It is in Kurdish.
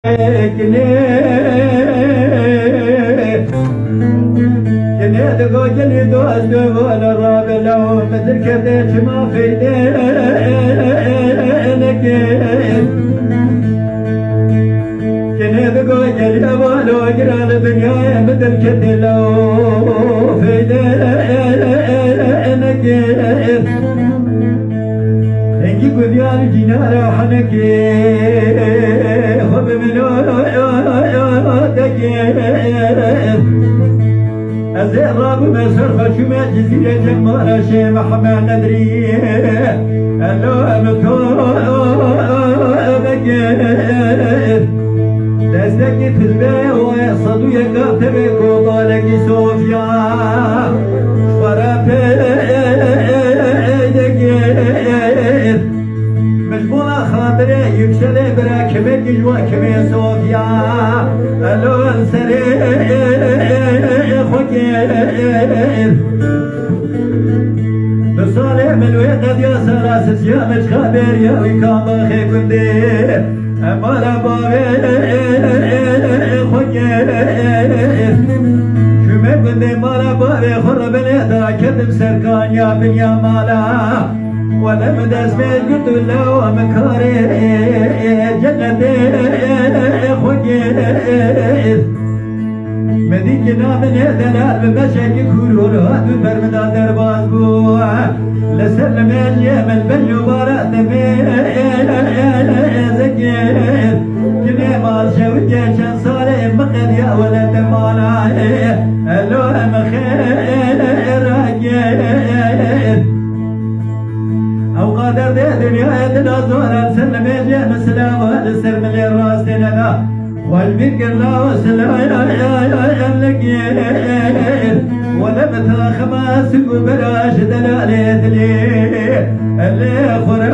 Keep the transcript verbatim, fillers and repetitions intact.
Kinê, kinê digo gelî dost û wele rabe lew, min dirkete çima feyde neke. Kinê digo gelî welo gira li dinyayê, min dirkete lew feyde neke. Hingî gudiyar cînara henekê xwe bi min dekê. Ez ê rabime ser xwe çûme Cizîrê Cemala Şêx Mehmed Nedrî. Elo em to bekê. Destekî tilbe û sed û yeka tevê kotalekî Sofya. Para pêdegir. Min ji bona xatirê Yükselê bira kemekî ji we kemê Sofya. Elo em serê xwe kir. Du salê min wê qediya sala sisiya min çiqa bêriya wî kamaxê gundê. Em mala bavê xwe kir. Ji me gundê mala bavê xwe re belê da ketim ser kaniya binya mala. Wele min dest pê girt û lewa min karê cennetê xwe kir. Min dî ki na min ê delal bi beşekî kûr û hat û ber min da derbas bû. Li ser nimêjê min ben û bara demê zikir. Kinê mal şewitê çend salê min qediya wele te mala. Elo em xêra kir. Ew qader dê dinyayê dina zoran ser nimêjê min silava li ser milê rastê neda. Xwe ji bîr kir law silaya em li gêr. Wele bi taxima sik û bera ji delalê dilê. Elê xwe re